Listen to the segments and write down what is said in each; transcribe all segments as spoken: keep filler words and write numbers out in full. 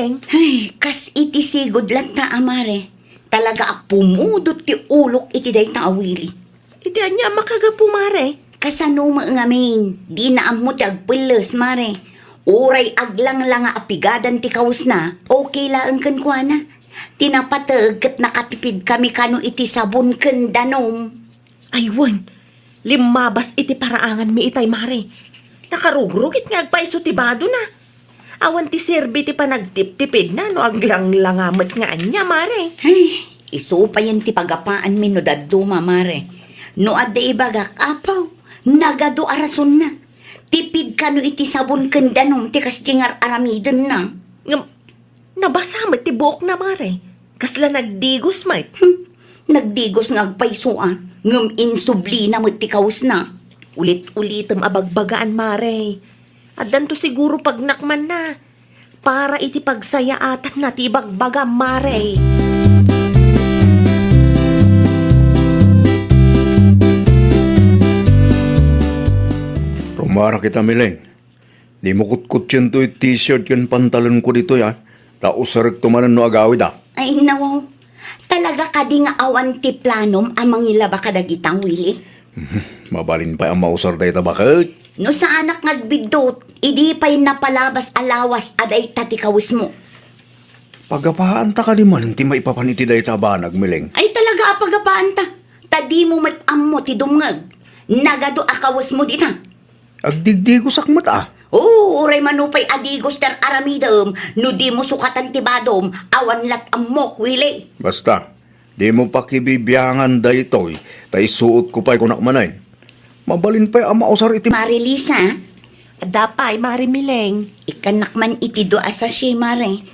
Ay, kas iti sigud latta a, mare. Talaga a pumudot ti ulok iti dayta a Willy. Iti ania a makagapu, mare? Kasano met ngamin, dina ammo ti agpelles, mare. Uray aglangla nga apigadan ti kawesna, okay laeng kenkuana. Ti napateg ket nakatipidkami kano iti sabon ken danum. Ay wen, limmabas iti paraanganmi itay, mare. Nakarugrugit nga agpayso ti badona. Awan ti serbi ti panagtiptipidna no aglanglanga met nga ania, mare. Ay, isu payen ti pagapaanmi no dadduma, mare. No adda ibagak, apaw, nagadu a rasonna. Tipid kano iti sabon ken danum ti kasdi nga ar-aramidenna. Ngem, nabasa met ti buokna, mare. Kasla nagdigos met. Hmm, nagdigos nga agpayso a, ngem insublina met ti kawesna. Ulit-ulitem a bagbagaan, mare. Addanto siguro pagnakmanna. Para iti pagsayaatanna ti ibagbagam, mare. Rumara kita, Mileng. Dimo kutkutsiento ti t-shirt ken pantalonko ditoy, a. Ta usarekto manen no agawid, a. Ay, nawaw. Talaga kadi nga awan ti planom a mangilaba kadagita, Willy? Mhm. Mabalin pay a mausar dayta baket. No saanak nga agbiddut, idi pay napalabas a lawas a dayta ti kawesmo. Pagapaanta kadi manen ti maipapan iti dayta a banag, Mileng? Ay, talaga a pagapaanta. Ta dimo met ammo ti dumngeg. Nagadu a kawesmo dita. Agdigdigosak met a. Oo, uray mano pay a digos ti ar-aramidem, no dimo sukatan ti badom, awan lat ammok, Willy. Basta, dimo pakibibiangan daytoy, ta isuotko pay kunak manen. Mabalin pay a mausar iti Mare Lisa? Adda pay, Mare Mileng. Ikkannak man iti dua a sachet, Mare.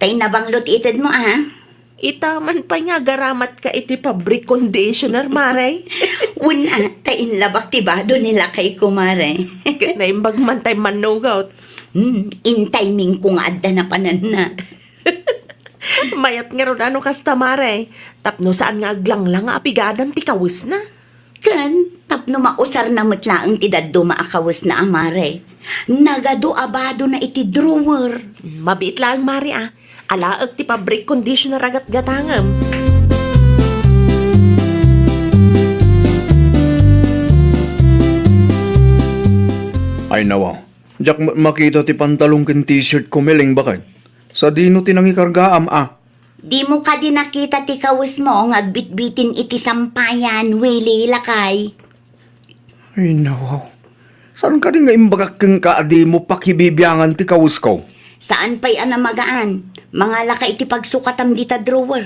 Tay nabanglo ti itedmo, a? Ita man pay nga agaramatka iti fabric conditioner, Mare. Wen a, ta inlabak ti bado ni lakayko, Mare. Ket naimbag man tay mannugot. Hmm, in timing ko nga adda napananna. Mayat ngarud a no kasta, Mare. Tapno saan nga aglanglang nga apigadan ti kawesna. Ken tapno mausarna met laeng ti dadduma a kawesna a, Mare. Nagadu a badona iti drawer. Mabiit laeng, Mare, a. Alaek ti fabric conditioner a gatgatangem. Ay, nawa. Diak met makita ti pantalon ken t-shirt ko, Mileng, baket. Sadino ti nangikargaam, a? Dimo kadi nakita ti kawesmo nga agbitbitin iti sampayan, Willy, lakay? Ay, nawaw. Saan kadi nga imbagak kenka a dimo pakibibiangan ti kawesko? Saan pay a namagaan. Mangalaka iti pagsukatam dita drawer.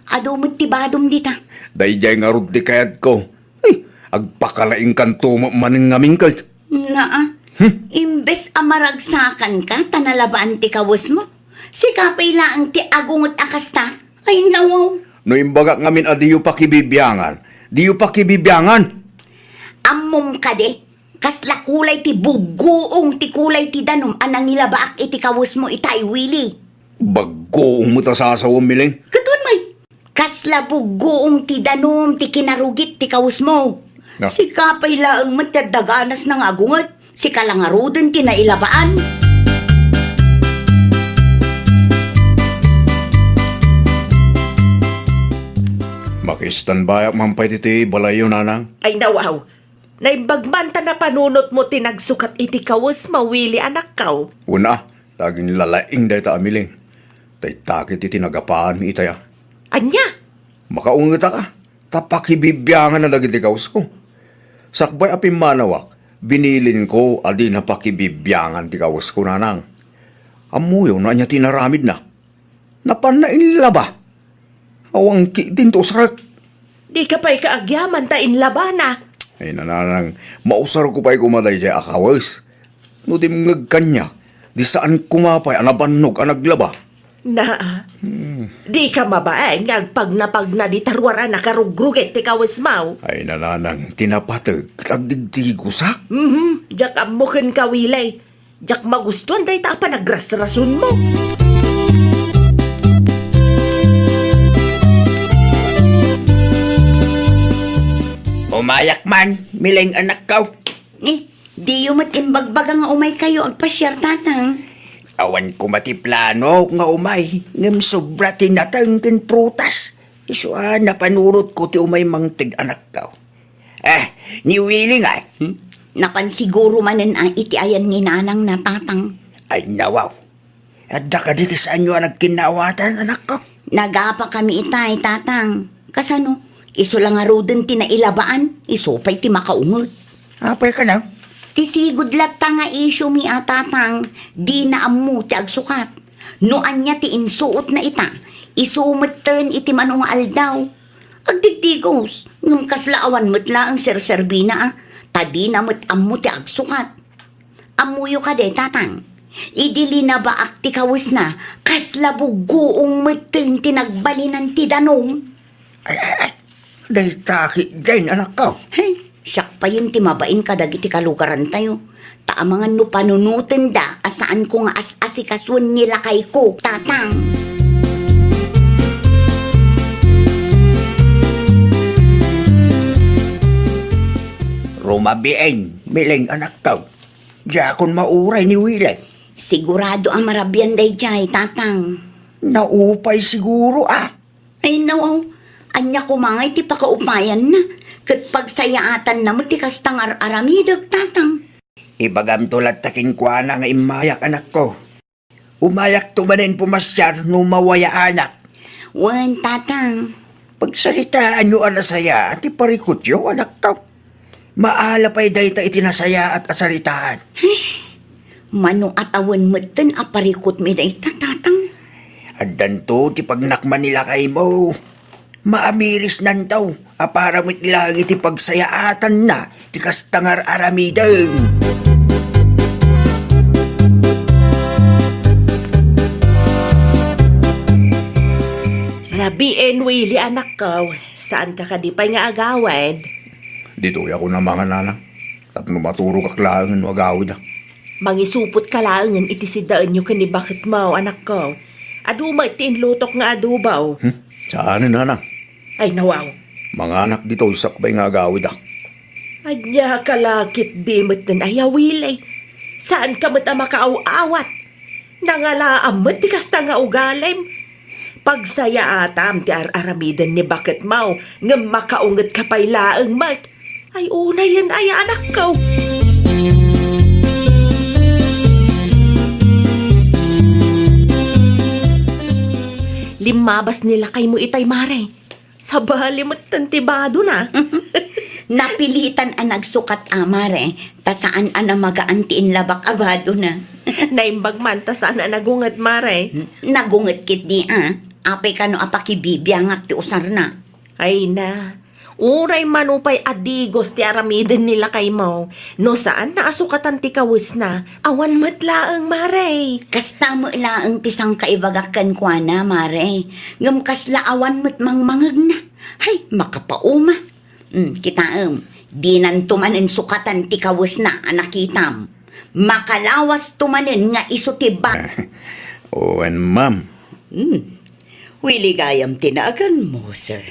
Adu met ti badom dita. Daydiay ngarud ti kayatko. Ay, agpakalaingkanto met manen ngamin ket. Naa, hmm? Imbes a maragsakanka ta nalabaan ti kawesmo, sika pay laeng ti agunget a kasta. Ay, nawaw. No imbagak ngamin a diyo pakibibiangan, diyo pakibibiangan. Ammom kadi, kasla kulay ti buggoong ti kulay ti danum a nangilabaak iti kawesmo itay, Willy. Baggoong met a sasawem, Mileng. Ket wen, may. Kasla buggoong ti danum ti kinarugit ti kawesmo. Na. Sika pay laeng met ti adda ganasna nga agunget. Sika la ngaruden ti nailabaan. Makistanbayak man pay ti, ti balayyo, nanang. Ay, nawaw. Naimbag man ta napanunotmo ti nagsukat iti kawesmo, Willy, anakko. Wen a, ta aginlalaing dayta a Mileng. Dayta ket ti nagapaanmi itay a. Ania? Makaungetak a, ta pakibibianganna dagiti kawesko. Sakbay a pimmanawak, binilinko a dina pakibibiangan ti kawesko, nanang. Ammoyo no ania ti inaramidna? Napanna inlaba. Awan ketdin ti usarek. Dika pay kaagyaman ta inlabana. Ay, nanang, mausarko pay koma daydiay a kawes. No dimngeg kaniak, di saan koma pay a nabannog a naglaba. Naa. Hmm. Dika mabain nga agpagnapagna dita ruar a nakarugrugit ti kawesmo. Ay, nanang, ti napateg ket agdigdigosak. Mhm, diak ammo kenka, Willy. Diak magustuan dayta a panagrasrasonmo. Umayak man, Mileng, anakko. Eh, diyo met imbagbaga nga umaykayo agpasiar, tatang? Awan koma ti planok nga umay, ngem sobra ti nateng ken prutas. Isu a napanunotko ti umay mangted, anakko. Eh, ni Willie ngay, hmm? Napan siguro manen a iti ayan ni nanang na, Tatang. Ay, nawaw. Adda kadi ti saanyo a nagkinnaawatan, anakko? Nagapakami itay, Tatang. Kasano? Isu la ngaruden ti nailabaan, isu pay ti makaunget. Apay kano? Ti sigud latta nga issue mi a, Tatang, dina ammo ti agsukat. No ania ti insuotna ita, isu metten iti mano nga aldaw. Agdigdigos, ngem kasla awan met laeng serserbina a, ta dina met ammo ti agsukat. Ammoyo kadi, Tatang? Idi linabaak ti kawesna, kasla buggoong metten ti nagbalinan ti danum. Ay, ay, ay. Dayta ketdin, anakko. Hey, siak payen ti mabain kadagiti kalugarantayo. Ta amangan no panunotenda a saanko nga as-asikasuen ni lakayko, Tatang. Rumabiin, Miling, anakko. Diakon mauray ni Willie. Sigurado a marabian daydiay, Tatang. Naupay siguro, ah. Ay, nawaw. Ania koma ngay ti pakaupayanna? Ket pagsayaatanna met ti kasta nga ar-aramidek, Tatang. Ibagamto latta kenkuana nga immayak, anakko. Umayakto manen pumasiar no mawayaanak. Wen, Tatang. Pagsaritaanyo a nasayaat ti parikutyo, anakko. Maala pay dayta iti nasayaat a saritaan. Mano a tawen metten a parikutmi dayta, Tatang? Addanto ti pagnakman ni lakaymo. Maamirisnanto a para met laeng iti pagsayaatanna ti kasta nga ar-aramidem. Rabiin, Willie, anakko. Saanka kadi pay nga agawid? Ditoy ako namangan, nanang. Tapno maturogak laengen no agawida. Mangisupotka laengen iti siddaenyo ken ni baketmo, anakko. Adu met ti inlutok nga adobo. Hmm? Saanen, nanang. Ay, nawaw. Manganak ditoy sakbay nga agawidak. Ania ka la ketdi metten a Willie? Saanka met a makaaw-awat? Nangalaam met ti kasta nga ugalim. Pagsayaatam ti ar-aramiden ni baketmo, ngem makaungetka pay laeng met. Ay, unayen aya, anakko. Limmabas ni lakaymo itay, Mare. Sabali metten ti badona. Napilitan a nagsukat a, Mare, ta saan a namagaan ti inlabak a badona. Naimbag man ta saan a nagunget, Mare. Nagunget ketdi a. Apay kano a pakibibiangak ti usarna? Ay na, uray mano pay a digos ti aramiden ni lakaymo, no saan na a sukatan ti kawesna, awan met laeng, Mare. Kasta met laeng ti sangkaibagak kenkuana, Mare. Ngem kasla awan met mangmangegna. Hay, makapauma. Hmm, kitaem, dinanto manen sukatan ti kawesna a nakitam. Makalawasto manen nga isu ti ba- Wen, ma'am. Hmm. Willie gayam ti naganmo, sir.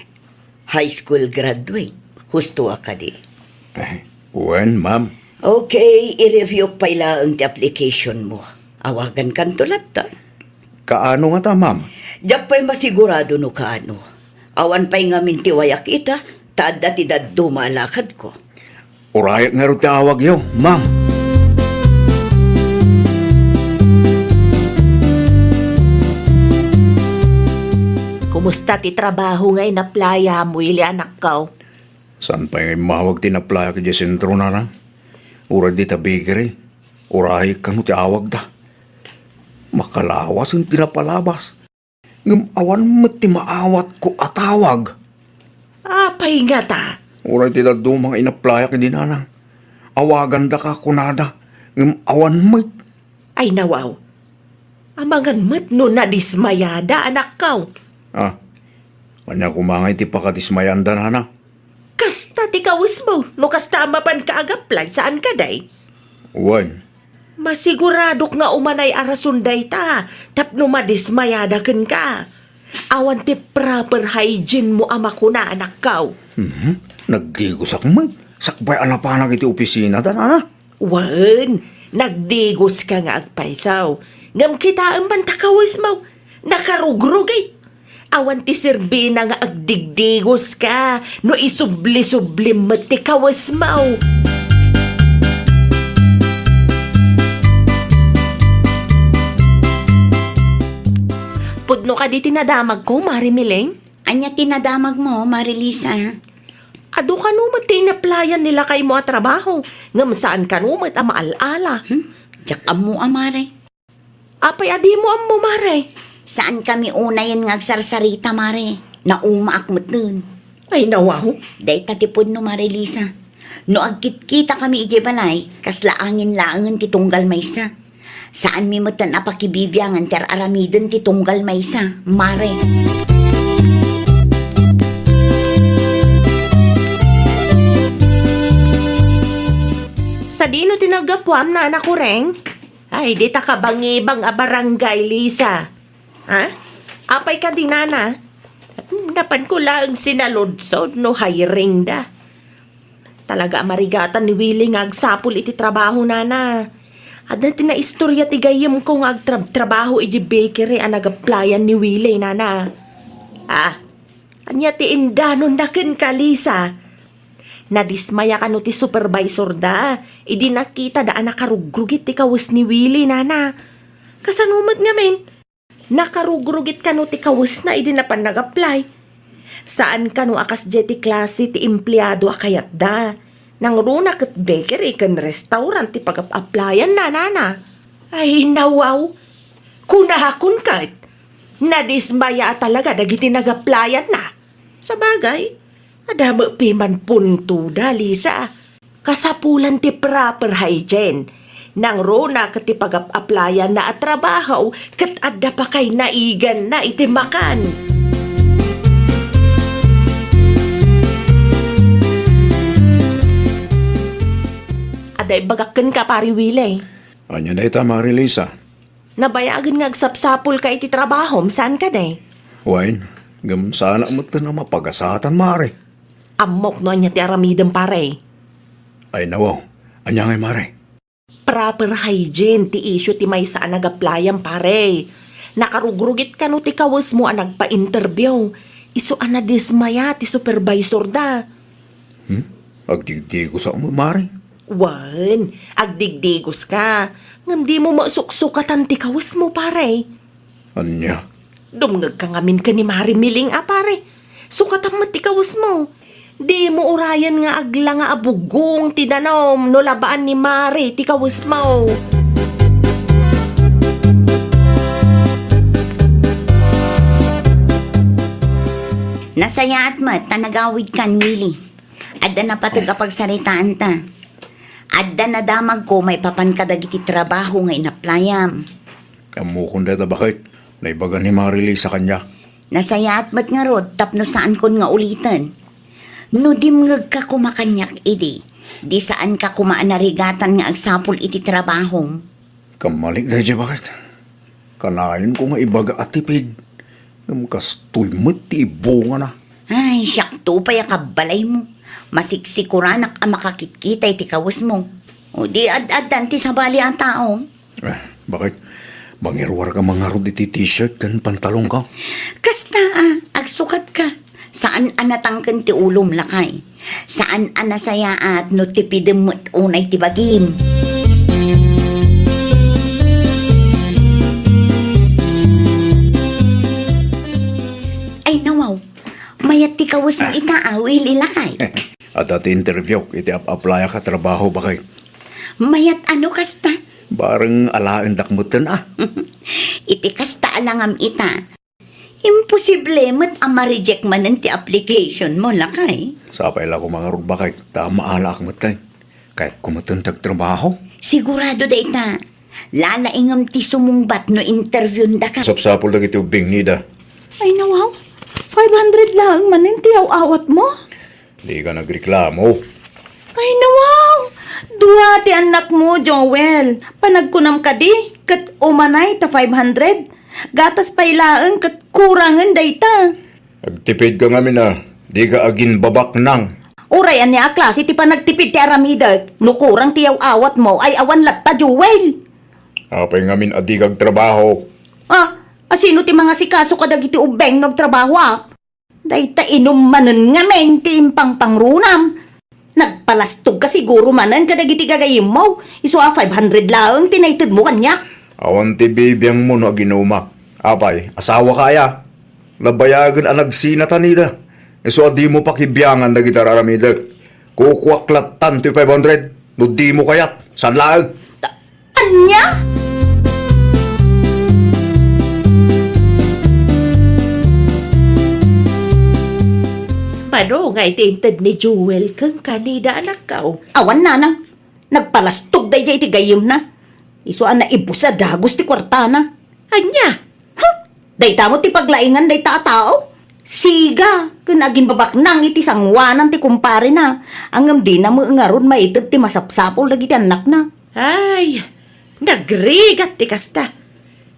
High school graduate. Husto a kadi? Eh, wen, ma'am. Okay, i-review pay laeng ti application mo. Awagankanto latta. Kaano ngata, ma'am? Diak pay masigurado no kaano. Awan pay ngamin ti wayak ita, ta adda ti dadduma a lakadko. Urayek ngarud ti awagyo, ma'am. Kumusta ti trabaho nga inaplayam, Willie, anakko? Saan pay nga immawag ti inaplayak idiay sentro, nanang? Uray dita bakery, urayek kano ti awagda. Makalawasen ti napalabas. Ngem awan met ti maawatko a tawag. Apay ngata? Uray ti dadduma nga inaplayak idi, nanang. Awagandaka, kunada, ngem awan met. Ay, nawaw. Amangan met no nadismayada, anakko. Ah, ania koma ngay ti pakadismayanda, nanang? Kasta ti kawesmo, no kasta a mapanka ag-apply, saan kadi? Wen. Masiguradok nga umanay a rason dayta tapno madismayada kenka. Awan ti proper hygiene mo a makuna, anakko. Mhm. Nagdigosak met. Sakbay a napanak iti opisina, ta, nanang. Wen, nagdigoska nga agpayso. Ngem kitaem man ta kawesmo, nakarugrugit. Awan ti serbina nga agdigdigoska no isubli-sublim met ti kawesmo. Pudno kadi ti nadamagko, Mare Miling? Ania ti nadamagmo, Mare Lisa? Adu kano met ti inaplayan ni lakaymo a trabaho, ngem saan kano met a maal-ala. Hmm? Diak ammo a, Mare. Apay a dimo ammo, Mare? Saan kami unayen nga agsarsarita, Mare. Naumaak metten. Ay, nawaw. Dayta ti pudno, Mare Lisa. No agkitkita kami idiay balay, kasla angin laengen ti tunggal maysa. Saanmi metten a pakibibiangan ti ar-aramiden ti tunggal maysa, Mare. Sadino ti naggapuam, Nana Kureng? Ay, dita kabangibang a barangay, Lisa. Ha? Apay kadi, Nana? Napanko laeng sinaludsod no hiring da. Talaga a marigatan ni Willie nga agsapul iti trabaho, Nana. Adda ti naistorya ti gayyemko nga agtrab-trabaho iti bakery a nagaplayan ni Willie, Nana. Ah, ania ti indanonna kenka, Lisa? Nadismaya kano ti supervisor da idi nakita da a nakarugrugit ti kawes ni Willie, Nana. Kasano met ngamin? Nakarugrugit kano ti kawesna idi napan nag-apply. Saan kano a kasdiay ti klase ti empleado a kayatda. Nangruna ket bakery ken restaurant ti pagap-applyan-na, Nana. Ay, nawaw. Kunakon ket, nadismaya a talaga dagiti nag-applyan-na. Sabagay, adda met piman puntoda, Lisa. Kasapulan ti proper hygiene. Nangruna ket ti pagap-applyan-na a trabaho ket adda pa kay naiganna iti makan. Adda ibagak kenka, Pari Willie. Ania dayta, Mari Lisa? Nabayagen nga agsapsapulka iti trabahom, saan kadi? Wen, ngem saanak metten a mapagasatan, Mari. Ammok no ania ti aramidem, pare. Ay, nawaw. Ania ngay, Mari? Proper hygiene ti issue ti maysa a nag-applyan, pare. Nakarugrugit kano ti kawesmo a nagpa-interview. Isu a nadismaya ti supervisor da. Hmm? Agdigdigos a mo, Mari? Wen, agdigdigoska. Ngem dimo met suksukatan ti kawesmo, pare. Ania? Dumngegka ngamin ken ni Mari Miling a, pare. Sukatan met ti kawesmo. Dimo urayen nga aglanga a bugong ti danum no labaan ni Mari ti kawesmo. Nasayaat met ta nagawidkan, Willie. Adda napateg a pagsaritaanta. Adda nadamagko maipapan kadagiti trabaho nga inaplayam. Ammokon dayta, baket. Naibaga ni Mari Lisa kaniak. Nasayaat met ngarud tapno saankon nga uliten. No dimngegka koma kaniak idi, di saanka koma a narigatan nga agsapul iti trabahom. Kammalik daydiay, baket. Kanayonko nga ibaga a tipid, ngem kastoy met ti ibungana. Ay, siakto pay a kabbalaymo. Masiksikoranak a makakitkita iti kawesmo. O di ad-addan ti sabali a tao. Eh, baket? Mangiruarka man ngarud iti t-shirt ken pantalonko? Kasta a, agsukatka. Saan a natangken ti ulom, lakay. Saan a nasayaat no tipidem met unay ti bagim. Ay, nawaw. Mayat ti kawesmo ita a, Willie, lakay. Adda ti interview iti ap-applyak a trabaho, baket. Mayat a no kasta? Bareng alaendak metten a. Iti kasta a langam ita, imposible met a ma-reject manen ti application mo, lakay. Sapay la koma ngarud, baket, ta maalaak metten. Kayatko metten ti agtrabaho. Sigurado dayta. Lalaingem ti sumungbat no interviewendaka. Sapsapul dagiti ubbing, Nida. Ay, nawaw. Five hundred laeng manen ti aw-awatmo? Dika nagreklamo. Ay, nawaw! Dua ti annakmo, Joel. Panagkunam kadi, ket umanay ta five hundred. Gatas pay laeng ket kurangen dayta. Agtipidka ngamin a, dika aginbabaknang. Uray ania a klase ti panagtipid ti aramidek no kurang ti yaw-awatmo ay awan latta, Joel? Apay ngamin a dika agtrabaho? Ah, asino ti mangasikaso kadagiti ubbing no agtrabahoak? Dayta inum manen ngamin ti impangpangrunam. Nagpalastogka siguro manen kadagiti gagayyemmo, isu a five hundred laeng ti naitedmo kaniak. Awan ti bibiangmo no aginumak. Apay, asawaka aya? Nabayagen a nagsinatan ida. Isu a dimo pakibiangan dagiti ar-aramidek. Kukuak lattan ti five hundred no dimo kayat. Saan laeng? Ta-, ania? Mano nga iti inted ni Joel kenka, Nida, anakko? Awan, nanang. Nagpalastog daydiay iti gayyemna. Isu a naibus a dagus ti kuartana. Ania? Huh? Dayta met ti paglaingan dayta a tao? Siga ken agimbabaknang iti sangoanan ti kumparena, ngem dina met ngarud maited ti masapsapul dagiti annakna. Ay, nagrigat ti kasta.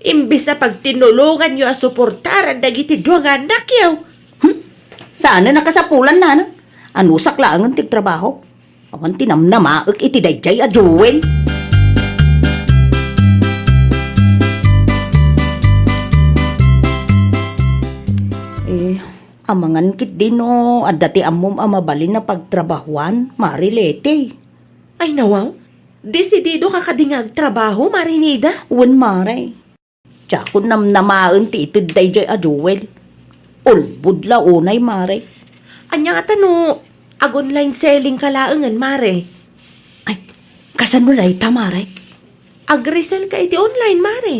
Imbes a pagtinulonganyo a suportaran dagiti dua nga annakyo. Hmm? Saanen a kasapulan, nanang. Anusak laengen ti agtrabaho. Awan ti namnamaek iti daydiay a Joel. Eh, amangan ketdi no adda ti ammom a mabalin a pagtrabahoan, Mare Leti. Ay, nawaw. Desididoka kadi nga agtrabaho, Mare Nida? Wen, Mare. Diakon namnamaen ti ited daydiay a Joel. Ulbod la unay, Mare. Ania ngata no ag-online selling ka laengen, Mare? Ay, kasano dayta, Mare? Ag-resell ka iti online, Mare.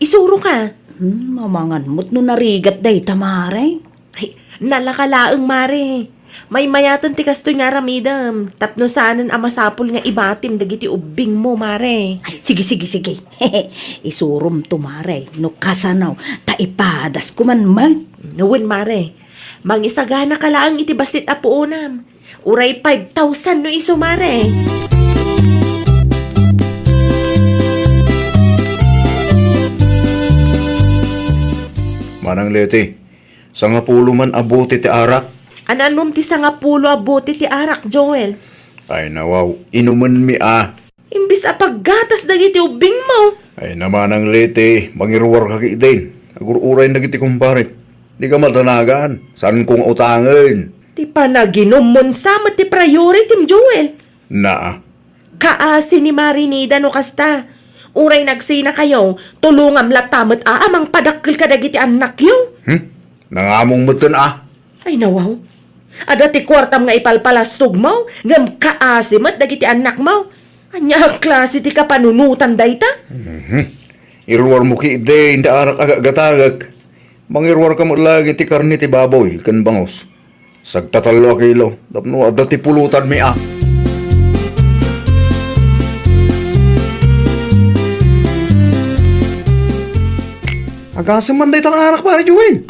Isuroka. Hmm, amangan met no narigat dayta, Mare. Ay, nalaka laeng, Mare. Maymayaten ti kastoy nga aramidem, tapno saanen a masapul nga ibatim dagiti ubbingmo, Mare. Ay, sige, sige, sige. Isuromto, Mare, no kasano, ta ipadasko man met. Wen, Mare. Mangisaganaka laeng iti bassit a puonam. Uray five thousand no isu, Mare. Manang Leti, sangapulo man a bote ti arak. An-anom ti sangapulo a bote ti arak, Joel? Ay, nawaw, inumenmi a. Imbes a paggatas dagiti ubbingmo. Ay, Manang Leti, mangiruarka ketdin. Agur-uray dagiti kumparek. Dika madanagan. Saanko nga utangen. Ti panaginummo sa met ti priority, Joel. Naa. Kaasi ni Mare Nida no kasta. Uray nagsinakayo, tulongam latta met a mangpadakkel kadagiti annakyo. Hmm? Nangamong metten a. Ay, nawaw. Adda ti kuartam nga ipalpalastogmo, ngem kaasi met dagiti annakmo. Ania a klase ti kapanunotan dayta? Mhm. Iruarmo ketdin ti arak a gatgatangek. Mangiruarka met laeng iti karne ti baboy ken bangus. Sagtatallo a kilo, tapno adda ti pulotanmi a. Agasem man dayta nga arak, Pare Joel.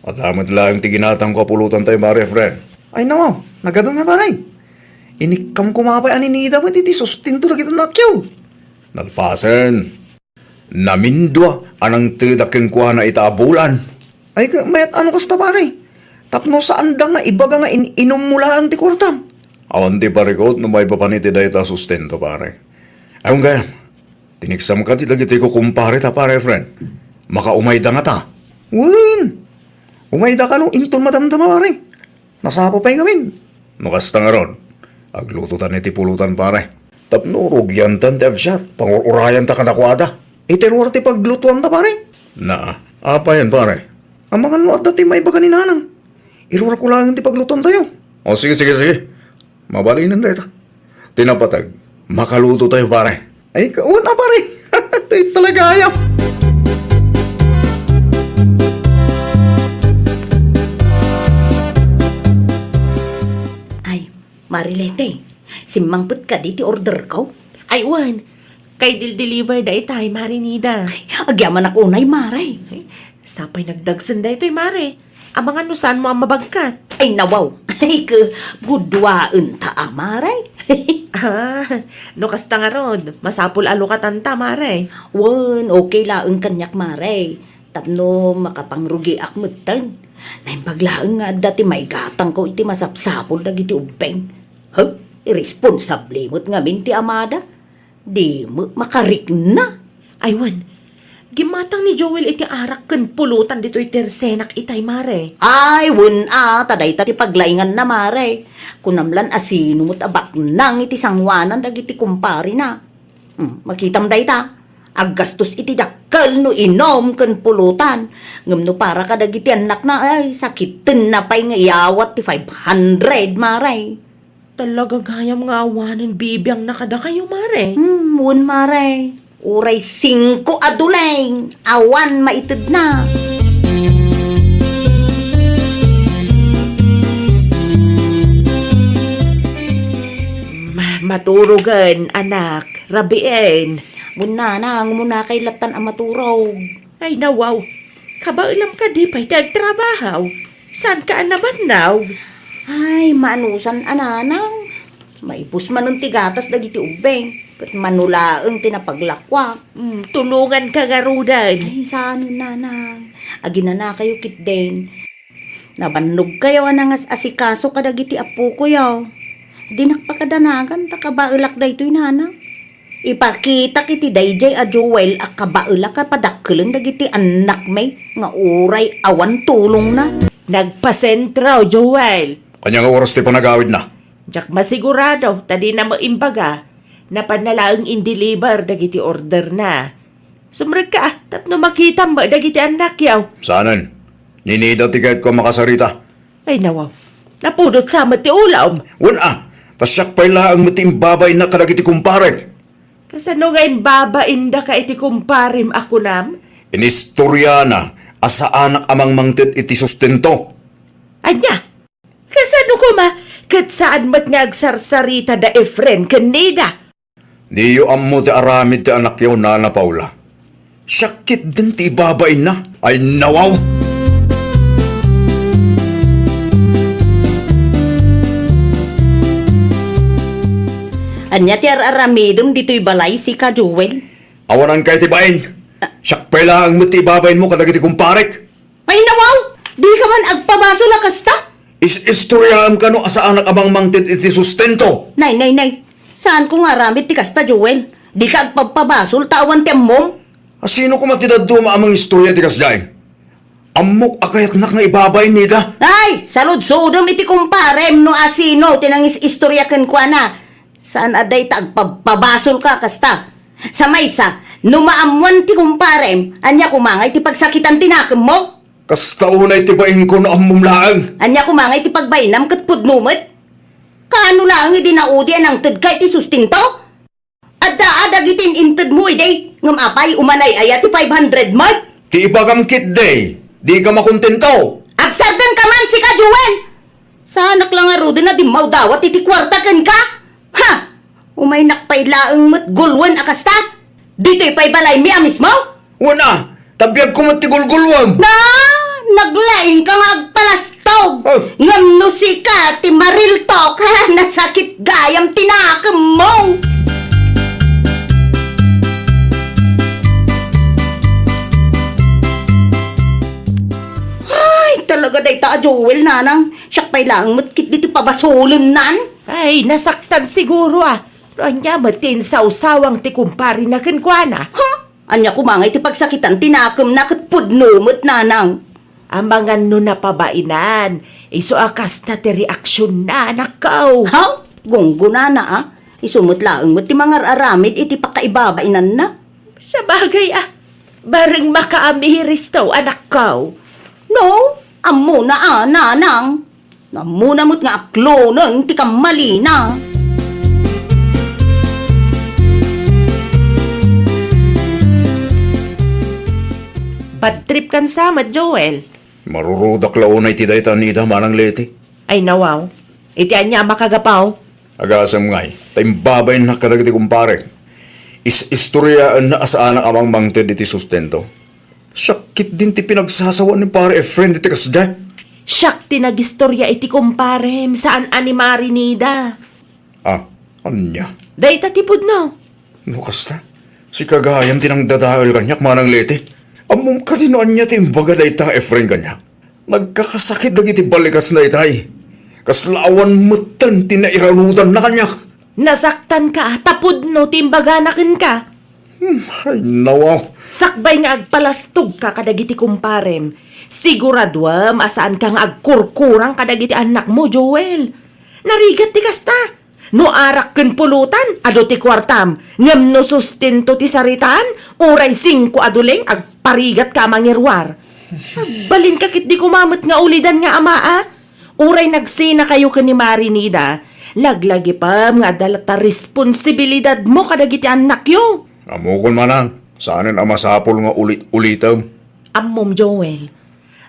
Adda met laeng ti ginatangko a pulotan tayo, Pare Efren. Ay, nawaw, nagadun nga, Pare. Inikkam koma pay a ni Nida met iti sustento dagiti annakyo. Nalpasen. Namindua a nangtedak kenkuana ita a bulan. Ay, ka-, met ano kasta, pare? Tapno saanda nga ibaga nga in-inummo laeng ti kuartam. Awan ti parikot no maipapan iti dayta a sustento, pare. Ayon gayam, tiniksam kadi dagiti kukumpare ta, pare, friend. Makaumayda ngata. Wen, umayda kano inton madamdama, pare. Nasapa pay ngamin. No kasta ngarud, aglutotan iti pulotan, pare. Tapno rugiantan ti agsiat, pangur-urayanta kadakuada. Iti ruar ti paglutuanta, pare. Na, apayen, pare? Amangan no adda ti maibaga ni Nanang. Iruarko laeng ti paglutuantayo. O, sige, sige, sige. Mabalinen dayta. Ti napateg, makaluto tayo, pare. Ay, kauna, pare. Tayo talaga, ayaw. Ay, Marilete, simmangpet kadi ti order ko? Ay, wen. Kay dil-deliver da itay, Mare Nida. Ay, agyamanak unay, Mare. Ay, sapay nagdagsen daytoy, Mare. Amangan no saanmo a mabagkat. Ay, nawaw. Ay, ke, guduaenta a, Mare. Ah, no kasta ngarud, masapul a lukatanta, Mare. Wen, okay laeng kaniak, Mare. Tapno makapangrugiak metten. Naimbag laeng nga adda ti maigatangko iti masapsapul dagiti ubbing. Huh? Irresponsable met ngamin ti amada. Di met makarikna. Ay wen, gimmatang ni Joel iti arak ken pulutan ditoy tersenak itay, mare. Ay, wen a, ta dayta ti paglainganna, mare. Kunam lan a sino met a baknang iti sangoanan dagiti kumparina. Hmm, makitam dayta. Aggastos iti dakkel no inum ken pulutan. Ngem no para kadagiti annakna, ay, sakitenna pay nga iyawat ti five hundred, mare. Talaga gayam nga awanen bibiangna kadakayo, mare. Hmm, wen, mare. Uray singko a duleng, awan maitedna. Ma-, maturogen, anak. Rabien. Wen, nanang, umuna kay lattan a maturog. Ay, nawaw. Kabaelam kadi pay ti agtrabahaw? Saanka a nabannaw? Ay, maanusan a nanang. Maibus manen ti gatas dagiti ubbing, ket mano laeng ti napaglakua. Mm, tulonganka ngaruden. Ay, saanen, nanang. Aginanakayo ketdin. Nabannogkayo a nangas-asikaso kadagiti appokoyo. Dinak pakadanagan ta kabaelak daytoy, nanang. Ipakitak iti daydiay a Joel a kabaelak a padakkelen dagiti annakmi nga uray awan tulongna. Nagpasentraw, Joel. Ania nga oras ti panagawidna? Diak masigurado, ta dina met imbaga. Napanna laeng in-deliver dagiti orderna. Sumrekka, ah, tapno makitam met dagiti annakyo. Saanen. Ni Nida ti kayatko a makasarita. Ay, nawaw. Napudot sa met ti ulom. Wen a, ta siak pay laeng met ti imbabainna kadagiti kumparek. Kasano nga imbabaindaka iti kumparem a kunam? Inistoriana a saanak a mangmangted iti sustento. Ania? Kasano koma ket saan met nga agsarsarita da Efren ken Nida? Diyo ammo ti aramid ti anakyo, Nana Paula. Siak ketdin ti ibabainna. Ay, nawaw! Ania ti ar-aramidem ditoy balay, sika, Joel? Awananka iti bain. Siak pay laeng met ti ibabainmo kadagiti kumparek. Ay, nawaw! Dika man agpabasol a kasta? Is-istoriaem kano a saanak a mangmangted iti sustento? Nay, nay, nay. Saanko nga aramid ti kasta, Joel. Dika agpabpabasol ta awan ti ammom. A, sino koma ti dadduma a mangistoria ti kasdiay? Ammok a kayatnak nga ibabain, Nida. Ay, saludsodem iti kumparem no asino ti nangis-istoria kenkuana. Saan a dayta agpabpabasolka kasta. Sa maysa, no maammoan ti kumparem, ania koma ngay ti pagsakitan ti nakemmo? Kasta unay ti bainko no ammom laeng. Ania koma ngay ti pagbainam ket pudno met? Kaano laeng idi naudi a nangtedka iti sustento? Adda a dagiti in-intedmo idi, ngem apay, umanay aya ti five hundred met? Ti ibagam ketdi, dika makontento. Agsardengka man, sika, Joel! Saanak la ngaruden a dimmaw dawat iti kuarta kenka? Ha! Umaynak pay laeng met gulwen a kasta? Ditoy pay balaymi a mismo? Wen a, ta biagko met ti gulgulwem. Na, naglaingka nga agpalastog. Oh. Ngem no sika ti mariltok, ha, nasakit gayam ti nakemmo. Ay, talaga dayta a Joel, nanang. Siak pay laeng met ketdi ti pabasolennan. Ay, nasaktan siguro, ah. No ania met ti insawsawang ti kumparena kenkuana? Ha? Ania koma ngay ti pagsakitan ti nakemna ket pudno met, nanang? Amangan no napabainan, isu a kasta ti reaksionna, anakko. Ha? Gunggonana, a? Isu met laeng met ti mangar-aramid iti pakaibabainanna. Sabagay, a, bareng makaamiristo, anakko. No, ammona, a, nanang. Ammona met nga akloneng ti kammalina. Bad trip kan sa met, Joel. Marurudak la unay ti dayta, Nida, manang Leti. Ay, nawaw. Iti ania a makagapaw? Agasem ngay, ta imbabainnak kadagiti kumparek. Is-istoriaenna a saanak a mangmangted iti sustento. Siak ketdin ti pinagsasawan ni Pare Efren iti kasdiay. Siak ti nagistoria iti kumparem, saan a ni Mari Nida. Ah, ania? Dayta ti pudno. No kasta, sika gayam ti nangdadael kaniak, manang Leti. Ammom kadi no ania ti imbaga dayta nga Efren kaniak? Nagkakasakit dagiti balikasna itay. Kasla awan metten ti nairanudanna kaniak. Nasaktanka, ta pudno ti imbagana kenka. Hmm, ay, nawaw. Sakbay nga agpalastogka kadagiti kumparem, siguraduem a saanka nga agkurkurang kadagiti annakmo, Joel. Narigat ti kasta. No arak ken pulutan, adu ti kuartam, ngem no sustento ti saritaan, uray singko a duleng, agparigatka a mangiruar. Agbalinka ketdi koma met nga ulidan nga amaa. Uray nagsinakayo ken ni Marinida, laglagipem nga adda latta responsibilidadmo kadagiti annakyo. Ammokon, manang, saanen a masapul nga ulit-ulitem. Ammom, Joel,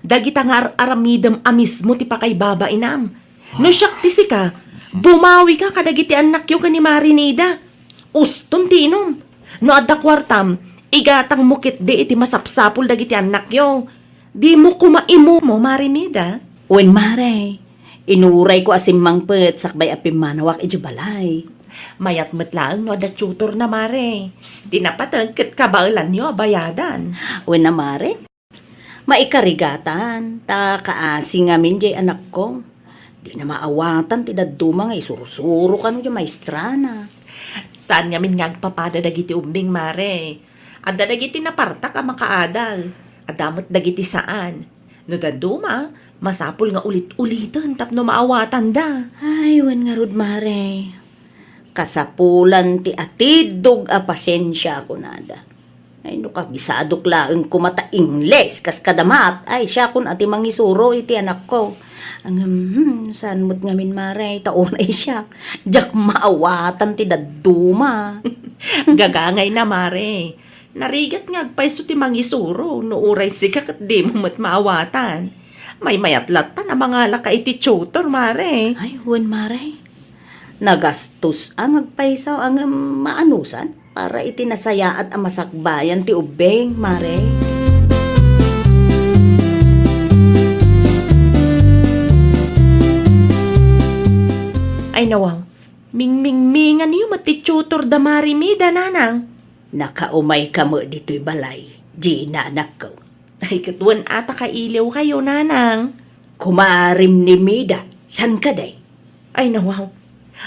dagita nga ar-aramidem a mismo ti pakaibabainam. No siak ti sika, bumawika kadagiti annakyo ken ni Marinida. Uston ti inum. No adda kuartam, igatangmo ketdi iti masapsapul dagiti annakyo. Dimo koma imumo, Mare Mida. Wen, Mare. Inurayko a simmangpet sakbay a pimmanawak idiay balay. Mayat met laeng no adda tutorna, Mare. Ti napateg ket kabaelanyo a bayadan. Wen a, Mare. Maikarigatan, ta kaasi ngamin diay anakko. Dina maawatan ti dadduma nga isursuro kano diay maestrana. Saan ngamin nga agpapada dagiti ubbing, Mare. Adda dagiti napartak a makaadal. Adda met dagiti saan. No dadduma, masapul nga ulit-uliten tapno maawatanda. Ay, wen ngarud, Mare. Kasapulan ti atiddog a pasiensia, kunada. Ay, no kabisadok laeng koma ta Ingles, kas kadamat, ay, siakon a ti mangisuro iti anakko. Ngem, hmm, saan met ngamin, Mare, ta unay siak, diak maawatan ti dadduma. Gagangayna, Mare. Narigat nga agpayso ti mangisuro, no uray sika ket dimo met maawatan. Maymayat latta a mangalaka iti tutor, Mare. Ay, wen, Mare. Nagastos a nga agpayso, ngem maanusan para iti nasayaat a masakbayan ti ubbing, Mare. Ay, nawaw. Mingmingminganyo met ti tutor da Mare Mida, nanang. Nakaumayka met ditoy balay, Gina, anakko. Ay, ket wen a ta kailiwkayo, nanang. Kumarim ni Mida, saan kadi? Ay, nawaw.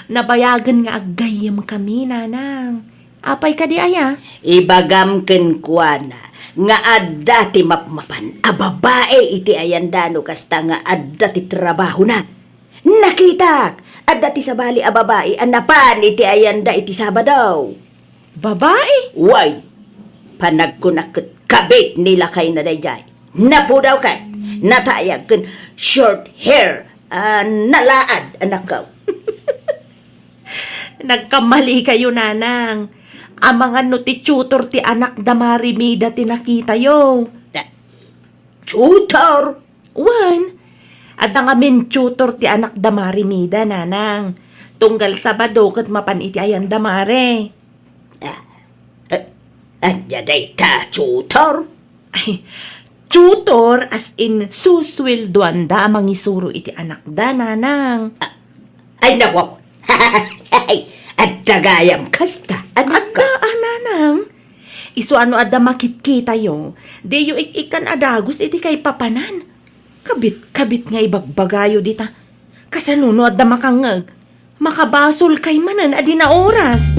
Nabayagen nga aggayyemkami, nanang. Apay kadi aya? Ibagam kenkuana nga adda ti mapmapan a babai iti ayanda no kasta nga adda ti trabahona. Nakitak! Adda ti sabali a babai a napan iti ayanda iti Sabado. Babai? Wen, panagkunak ket kabit ni lakayna daydiay. Napudaw ket natayag ken short hair a nalaad, anakko. Nagkamali kayo, nanang. Amangan no ti tutor ti anak da Mare Mida ti nakitayo. Ah, tutor? Wen, adda ngamin tutor ti anak da Mare Mida, nanang. Tunggal Sabado ket mapan iti ayan da Mare. Ah, eh, ania dayta, tutor? Ay, tutor as in susueldoan da a mangisuro iti anak da, nanang. Ah, ay, nawaw. Adda gayam kasta, anakko. Adda, a, nanang. Isu a no adda makitkitayo, diyo ik-ikkan a dagus iti kaipapanan. Kabit-kabit nga ibagbagayo dita. Kasano no adda makangngeg? Makabasolkay manen a di naoras.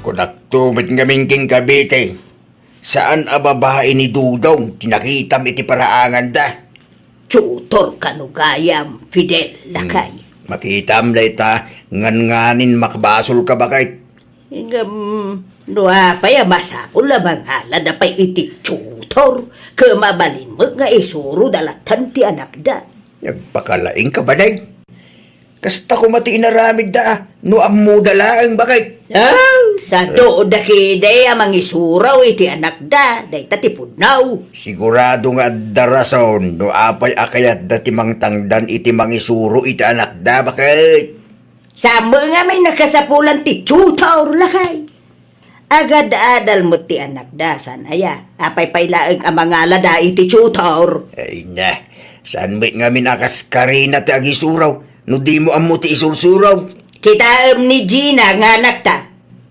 Kunakto met ngamin ken kabit, eh. Saan a babai ni Dudong ti nakitam iti paraanganda? Tutor kano gayam, Fidel, lakay. Hmm. Makitam dayta, ngan-nganin makabasolka, baket. Ngem, no apay a masapul a mangalada pay iti tutor, ket mabalin met nga isuroda lattan ti anakda. Nagpakalaingka, baket. Kasta koma ti inaramidda, no ammoda laeng, baket. Ah, sado da kidi a mangisuro iti anakda, dayta ti pudno. Sigurado nga adda rason no apay a kayatda ti mangtangdan iti mangisuro iti anakda, baket. Saan met ngamin a kasapulan ti tutor, lakay. Agad-adal met ti anakda, saan aya? Apay pay laeng a mangalada iti tutor? Ay na, saan met ngamin a kaskarina ti agisuro, no dimo ammo ti isursuro? Kitaem ni Gina nga anakta.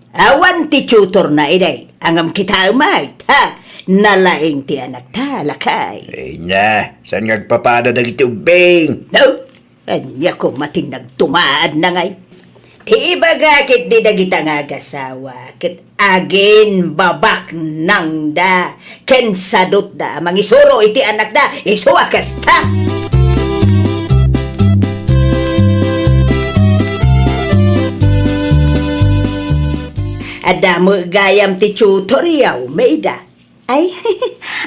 Awan ti tutorna idi, ngem kitaem met, ha? Nalaing ti anakta, lakay. Ay na, saan nga agpapada dagiti ubbing? No? Ania koma ti nagtumaadna ngay? Ti ibaga ketdi dagita nga agasawa, ket aginbabaknangda ken sadutda a mangisuro iti anakda, isu a kasta. Adda met gayam ti tutor, yaw, Maida? Ay,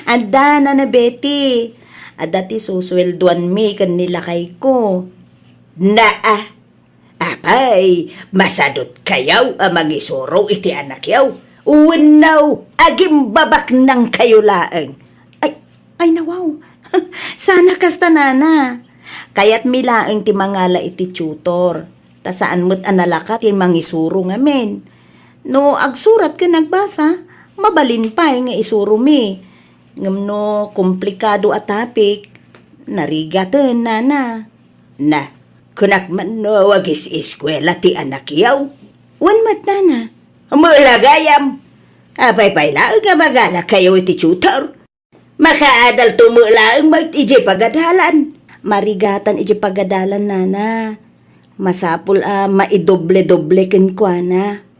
adda, Nana Betty. Adda ti susueldoanmi ken ni lakayko. Naa, apay, masadutkayo a mangisuro iti anakyo? Wenno, agimbabaknangkayo laeng? Ay, ay, nawaw. Saan a kasta, Nana. Kayatmi laeng ti mangala iti tutor. Ta saan met a nalaka ti mangisuro ngamin. No agsurat ken agbasa, mabalin pay nga isuromi. Ngem no komplikado a topic, narigaten, Nana. Na, kunak man no agis-eskuela ti anakyo? Wen met, Nana. Mula gayam. Apay pay laeng a mangalakayo iti tutor? Makaadalto met laeng met idiay pagadalan. Marigatan idiay pagadalan, Nana. Masapul a maidoble-doble kenkuana.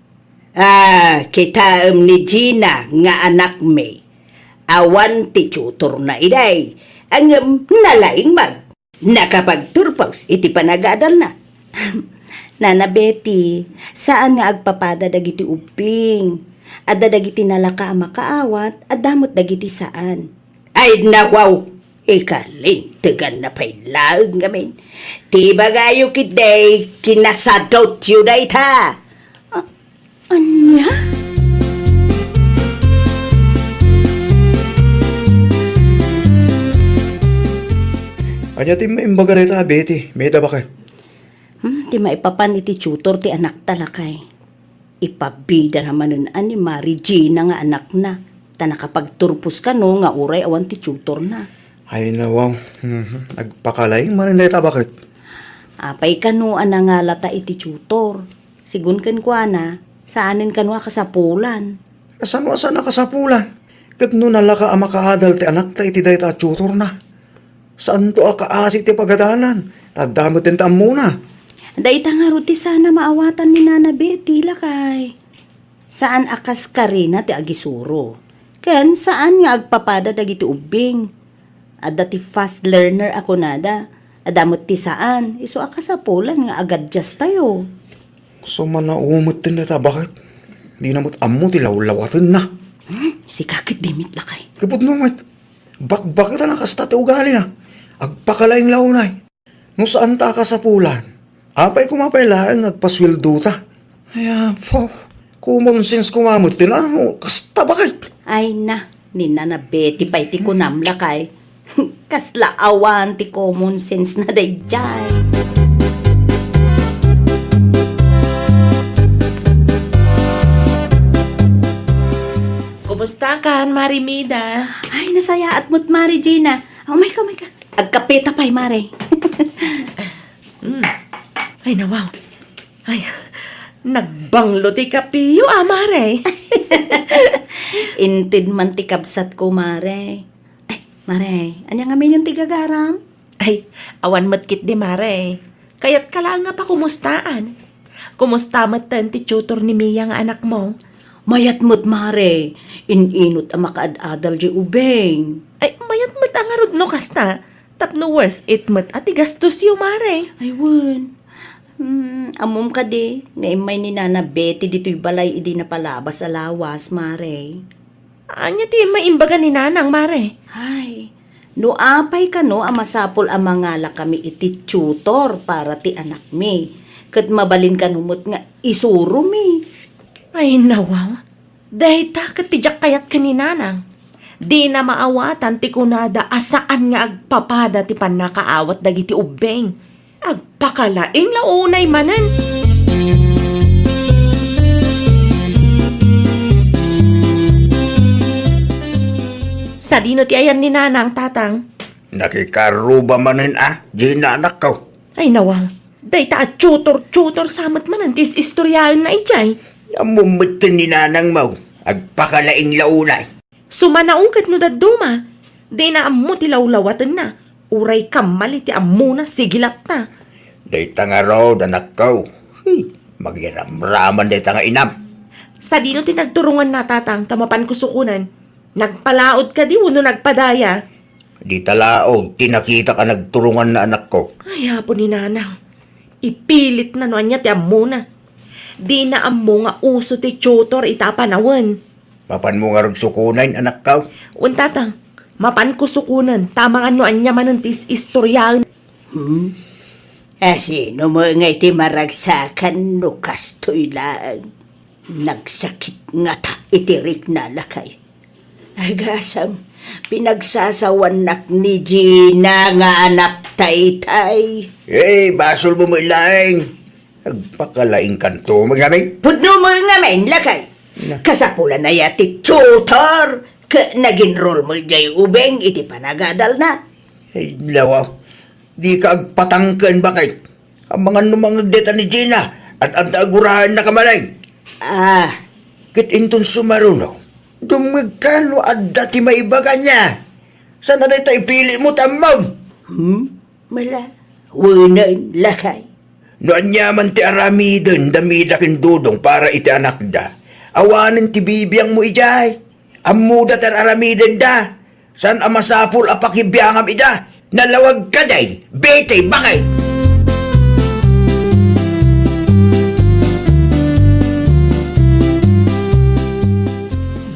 Ah, kitaem ni Gina nga anakmi. Awan ti tutorna idiay. Ngem nalaing met. Nakapagturpos iti panagadalna. Nana Betty, saan nga agpapada dagiti ubbing. Adda dagiti nalaka a makaawat, adda met dagiti saan. Ay, nawaw! Ikalinteganna pay laeng ngamin. Ti ibagayo ketdi, kinasadutyo dayta. Ah, Ania? Ania ti maimbaga dayta a Betty, Maida, baket? Hmm, ti maipapan iti tutor ti anakta, lakay. Ipabidana manen a ni Mari Gina nga anakna, ta nakapagturpos kano nga uray awan ti tutorna. Ay, nawaw. Mhm. Agpakalaing manen dayta, baket? Apay kano a nangalata iti tutor? Sigun kenkuana, saanen kano a kasapulan. Kasano a saan a kasapulan? Ket no nalaka a makaadal ti anakta iti dayta a tutorna, saanto a kaasi ti pagadalan, ta adda met ti ammona. Dayta ngarud ti saan a maawatan ni Nana Betty, lakay. Saan a kas karina ti agisuro. Ken saan nga agpapada dagiti ubbing. Adda ti fast learner a kunada. Adda met ti saan. Isu a kasapulan nga agadjastayo. Sumanaw met ti neta, baket? Dina met ammo ti lawlawatenna. Hmm, sika ketdi met, lakay. Kipudno met. Bakbaket a nakasta ti ugalina. Agpakalaing la unay. No saanta a kasapulan, apay koma pay laeng nga agpasueldota? Ay, apo, common sense koma met ti nano, kasta, baket? Ay na, ni Nana Betty pay ti kunam, lakay. Kasla awan ti common sense na daydiay. Kumusta kan, Mari Mida? Ay, nasayaat met, Mari Gina. Umayka, umayka. Agkapeta pay, Mare. Mm. Ay, nawaw. Ay, nagbanglo ti kapiyo, a, Mare. Inted man ti kabsatko, Mare. Ay, Mare, ania ngamin ti gagaram? Ay, awan met ketdi, Mare. Kayatka laeng nga pakumustaan. Kumusta metten ti tutor ni Mia nga anakmo? Mayat met, Mare. In-inut a makaad-adal diay ubing. Ay, mayat met a ngarud no kasta. Tapno worth it met a ti gastosyo, Mare. Ay, wen. Hmm, ammom kadi nga immay ni Nana Betty ditoy balay idi napalabas a lawas, Mare? Ania ti maimbag ni Nanang, Mare? Ay, no apay kano a masapul a mangalakami iti tutor para ti anakmi, ket mabalin kano met nga isuromi. Ay, nawaw. Dayta ket ti diak kayat ken ni Nanang. Dina maawatan ti kunada a saan nga agpapada ti pannakaawat dagiti ubbing. Agpakalaing la unay manen. Sadino ti ayan ni Nanang, Tatang? Nakikarruba manen a, Gina, anakko. Ay, nawaw. Dayta a tutor-tutor sa met manen ti is-istoriaenna idiay. Ammom metten ni Nanangmo. Agpakalaing la unay. Sumanaw ket no dadduma, dina ammo ti lawlawatenna. Uray kammal iti ammona, sige latta. Dayta ngarud, anakko. Hey, magiramraman dayta nga inam. Sadino ti nagturonganna, Tatang, ta mapan kusukunan? Nagpalaod kadi wenno nagpadaya? Dita laod ti nakitak a nagturonganna, anakko. Ay, apo ni Nanang. Ipilitna no ania ti ammona. Dina ammo nga uso ti tutor ita a panawen. Mapanmo ngarud sukunen, anakko? Wen, Tatang. Mapanko sukunen, ta amangan no ania manen ti is-istoriaen. Hmm? A, sino met ngay ti maragsakan no kastoy laeng? Nagsakit ngata iti rikna, lakay. Agasam, pinagsasawannak ni Gina nga anak taytay. Eh, basolmo met laeng. Agpakalaingkanto met ngamin. Pudno met ngamin, lakay. Na. Kasapulan aya ti tutor ket nag-enroll met jay ubing iti panagadalna. Ay, lawa. Dika agpatangken, baket. Amangan no mangngeg dayta ni Gina, ad-adda aguraennaka manen. Ah. Ket inton sumaruno, dumngegka no adda ti maibaga niya. Saan a dayta ipilitmo, ti ammom? Hmm? Mala, wenen, lakay. No aniaman ti aramiden da Mida ken Dodong para iti anakda, awanen ti bibiangmo idiay. Ammoda ti ar-aramidenda. Saan a masapul a pakibiangam ida. Nalawag kadi, Betty, baket.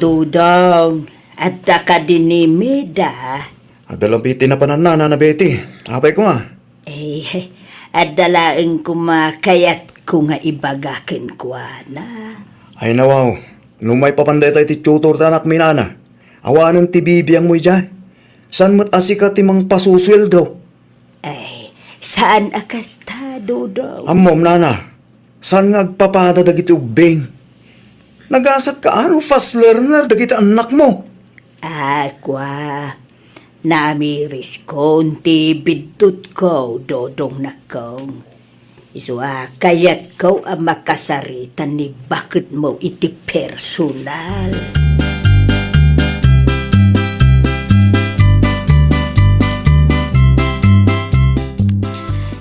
Dodong, adda kadi ni Mida? Adda laeng ti napananna, Nana Betty. Apay koma? Eh, adda laeng koma kayatko nga ibaga kenkuana. Ay, nawaw. No maipapan dayta iti tutor ti anakmi, Nana, awanen ti bibiangmo idiay. Saan met a sika ti mangpasusueldo? Ay, saan a kasta, Dodong. Ammom, Nana, saan nga agpapada dagiti ubbing? Nagasatka a no fast learner dagiti annakmo. Ah, kua. Namiriskon ti biddutko, Dodong, nakkong. Isu a kayatko a makasarita ni baketmo iti personal.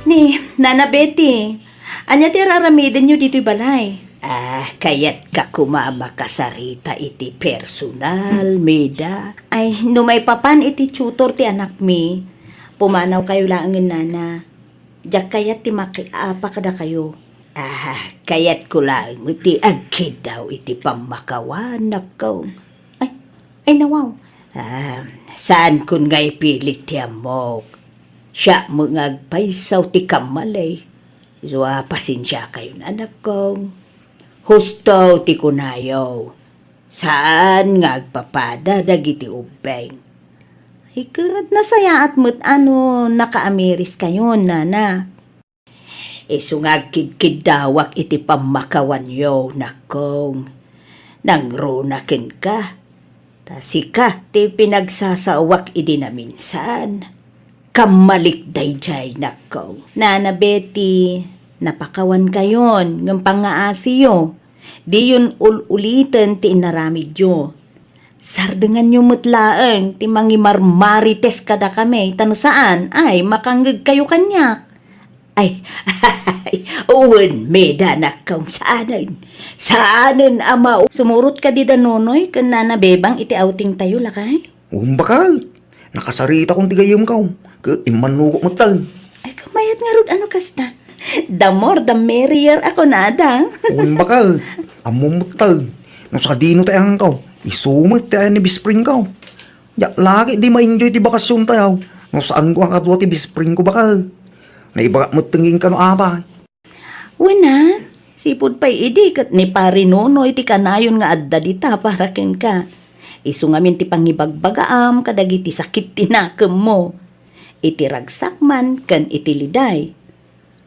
Ni Nana Betty, ania ti ar-aramidenyo ditoy balay? Ah, kayatka koma a makasarita iti personal, Mida. Ay, no maipapan iti tutor ti anakmi, pumanawkayo laengen, Nana. Diak kayat ti makiapa kadakayo. Ah, kayatko laeng met ti agkiddaw iti pammakawan, nakkong. Ay, ay, nawaw. Ah, saankon nga ipilit ti ammok. Siak met nga agpayso ti kammali. Isu a pasensiakayon, anakkong. Husto ti kunayo. Saan nga agpapada dagiti ubbing. Ay, ket nasayaat met a no nakaamiriskayon, Nana. Isu nga agkidkiddawak iti pammakawanyo, nakkong. Nangruna kenka. Ta sika ti pinagsasaoak idi naminsan. Kammalik daydiay, nakkong. Nana Betty, napakawankayon ngem pangngaasiyo. Diyon ul-uliten ti inaramidyo. Sardenganyo met laeng ti mangimarmarites kadakami, ta no saan, ay, makangngegkayo kaniak. Ay, wen, Mida, nakkong, saanen. Saanen a mao. Sumurot kadi da Nonoy ken Nana Bebang iti outingtayo, lakay? Wen, baket. Nakasaritakon ti gayyemko. Ket immannogok metten. Ay, kamayat ngarud a no kasta. The more, the merrier a kunada. Wen, baket. Ammom metten. No sadino ti ayanko, isu met ti ayan ni best friendko. Diak la ket di ma-enjoy ti bakasiontayo no saanko a kadua ti best friendko, baket. Naibagak metten kenka no apay. Wen a, sipud pay idi ket ni Pari Nonoy ti kanayon nga adda dita para kenka. Isu ngamin ti pangibagbagaam kadagiti sakit ti nakemmo. Iti ragsak man ken iti liday.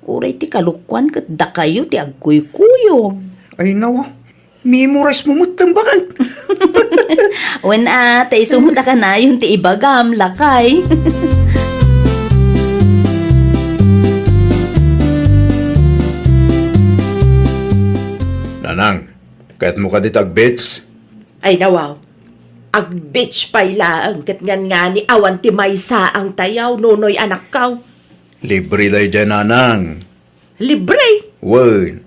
Uray ti kalokuan ket dakayo ti agkuykuyog. Ay, nawa. Memorize mo met, baket. Wen a, ta isu met a kanayon ti ibagam, lakay. Nanang, kayatmo kadi ti ag-beach? Ay, nawaw. Ag-beach pay laeng ket ngan ngani awan ti maysaangtayo, Nonoy, anakko. Libre daydiay, Nanang. Libre? Wen,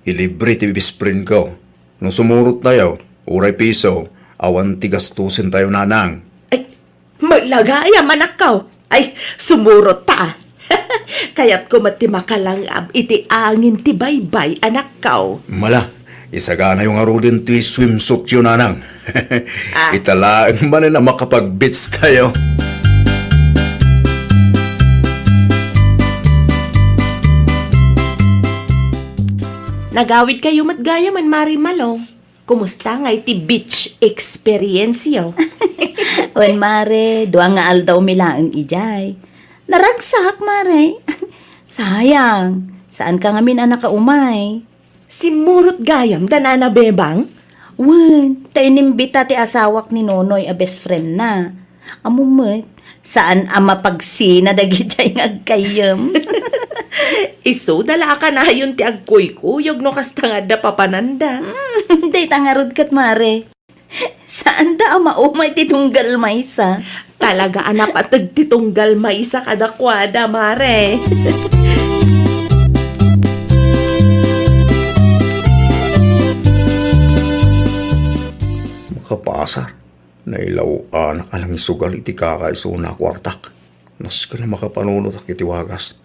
ilibre ti best friend ko. No sumurottayo, uray piso, awan ti gastosentayo, nanang. Ay, malagayam, anakko. Ay, sumurot ta. Kayatko met ti makalang-ab iti angin ti baybay, anakko. Mala, isaganayo ngaruden ti swimsuityo, nanang. Ah. Ita laeng manen a makapag-beach tayo. Nagawidkayo met gayam, Mare Malo. Kumusta ngay ti beach experience yo? Wen, Mare, dua nga aldawmi laeng idiay. Naragsak, Mare. Sayang, saanka ngamin a nakaumay. Simmurot gayam da Nana Bebang? Wen, ta inimbita ti asawak ni Nonoy a best friend na. Ammom met, saan a mapagsina dagidiay nga agkayyem. Isu da la a kanayon ti agkuykuyog no kasta nga adda papananda. Hmm, dayta ngarud ket, Mare. Saanda a maumay ti tunggal maysa. Talaga a napateg ti tunggal maysa kadakuada, Mare. Makapasar, nailaw-anak a nangisugal iti kakaisuna a kuartak. Nasken a makapanunotak iti wagas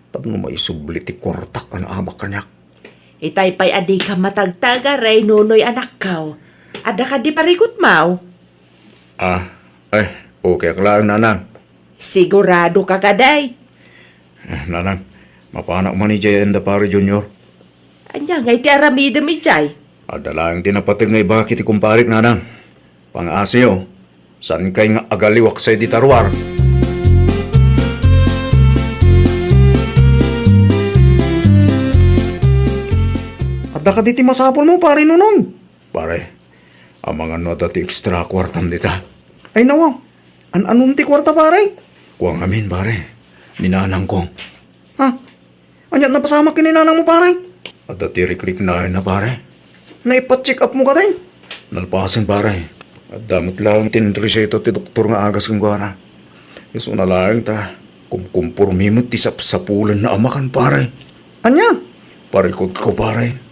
tapno maisubli ti kuartak a naabak kaniak. Itay pay a dika matagtagar, Nonoy, anakko. Adda kadi parikutmo? Ah, eh, okay ak laeng, nanang. Sigurado ka kadi? Eh, nanang, mapanak man idiay enda Pare Junior. Ania ngay ti aramidem idiay? Adda laeng ti napateg nga ibagak iti kumparek, nanang. Pang-asiyo, saankay nga agaliwak sadi ta ruar. Adda kadi ti masapulmo, Pare Nonong? Pare, amangan no adda ti extra kuartam dita. Ay, nawaw. An-anon ti kuarta, pare? Kua ngamin, pare. Ni nanangko. Ha? Ania ti napasamak ken ni nanangmo, pare? Adda ti rikriknaenna, pare. Naipa-check up mo kadi? Nalpasen, pare. Adda met laeng ti inreseta ti doktor nga agas kenkuana. Isuna laeng ta kumkumpormi met ti sapsapulenna a makan, pare. Ania? Parikutko, pare.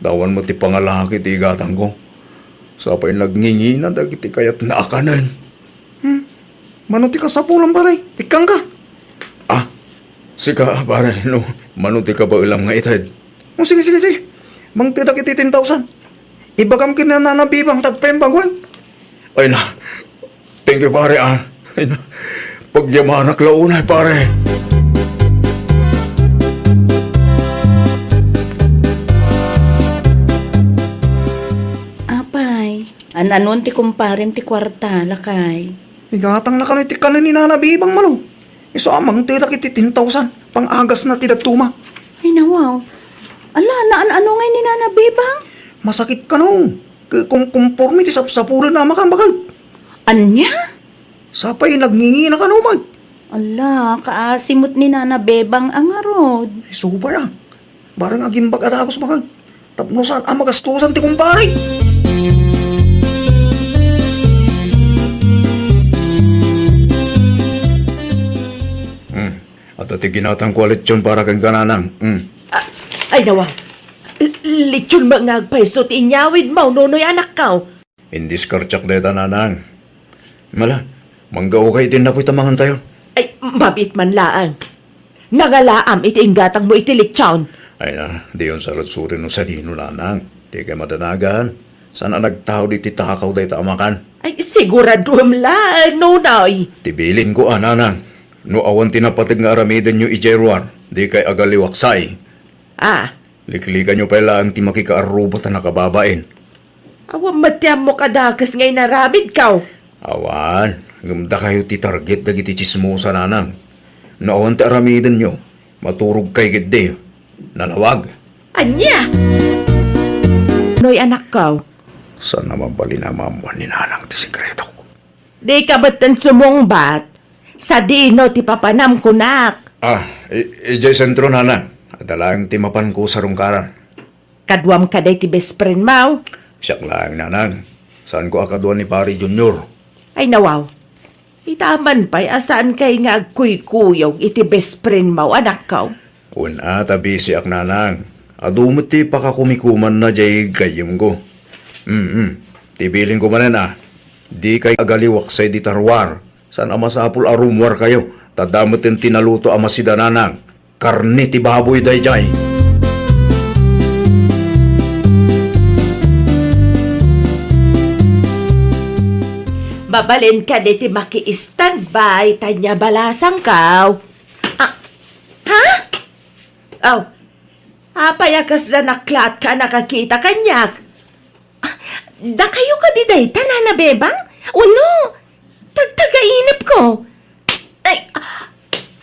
Awan met ti pangalaki ti igatangko. Sa pay nagngingina dagiti kayatna a kanen. Hmm? Mano ti kasapulam, pare? Ikkangka? Ah, sika, pare, no mano ti kabaelam nga ited. O, sige, sige, sige. Mangtedak iti ten thousand. Ibagam ken Nana Bebang ta agpaimbag, wen? Ay na. Thank you, pare, ah. Ay na. Pagyamanak la unay, pare. Apay, an-anon ti kumparem ti kuarta, lakay? Igatangna kano iti kanen ni Nana Bebang, Malo. Isu a mangtedak iti ten thousand, pang-agasna ti dadduma. Ay, nawaw. Ala, naan-ano ngay ni Nana Bebang? Masakit kano. Ke-, kum-, kumpormi ti sapsapulenna a makan, baket. Ania? Sa pay nagngingina kano met. Ala, kaasi met ni Nana Bebang a ngarud. Isu pay a. Barang agimbag a dagus, baket. Tapno saan a magastusan ti kumpare. Hmm. Adda ti ginatangko a lechon para kenka, nanang. Hmm. Ah, ay, nawa. L-, lechon met nga agpayso ti inyawidmo, Nonoy, anakko. Indiskartiak dayta, nanang. Mala, manggaoka iti innapoy ta mangantayon. Ay, mabiit man laeng. Nangalaam iti inggatangmo iti lechon. Ay na, diyon sarudsuri no sadino, nanang. Dikay madanagan. Saan a nagtaud iti takaw dayta a makan? Ay, siguraduem laeng, Nonoy. Ti bilinko a, nanang. No awan ti napateg nga aramidenyo idiay ruar, dikay agaliwaksay. Ah, Liklikanyo pay laeng ti makikaarruba ta nakababain. Awan met ti ammok a dakes nga inaramidko. Awan, ngem dakayo ti target dagiti tsismosa, nanang. No awan ti aramidenyo, maturogkay ketdi. Nalawag. Ania? Noy, anakko. Saan a mabalin a maammuan ni nanang ti sekretok? Dika metten sumungbat. Sadino ti papanam, kunak? Ah, i-, idiay sentro, nanang. Adda laeng ti mapanko sarungkaran. Kaduam kadi ti best friend mo? Siak laeng, nanang. Saanko a kadua ni Pare Junior. Ay, nawaw. Ita man pay a saankay nga agkuykuyog iti best friend mo, anakko. Wen a, ta bisiak, nanang. Adu met ti pakakumikumanna jay gayyemko. Mm, ti bilinko manen a, dikay agaliwaksay dita ruar. Saan a masapul a rumuarkayo, ta adda metten ti naluto a masida, nanang. Karne ti baboy daydiay. Mabalin kadi ti maki-standby, ta ania balasangko. Ah, ha? Aw, apay a kasla naklaat ka a nakakita kaniak? Ah, dakayo kadi dayta, Nana Bebang? Wenno, tagtagainepko? Ay, ah,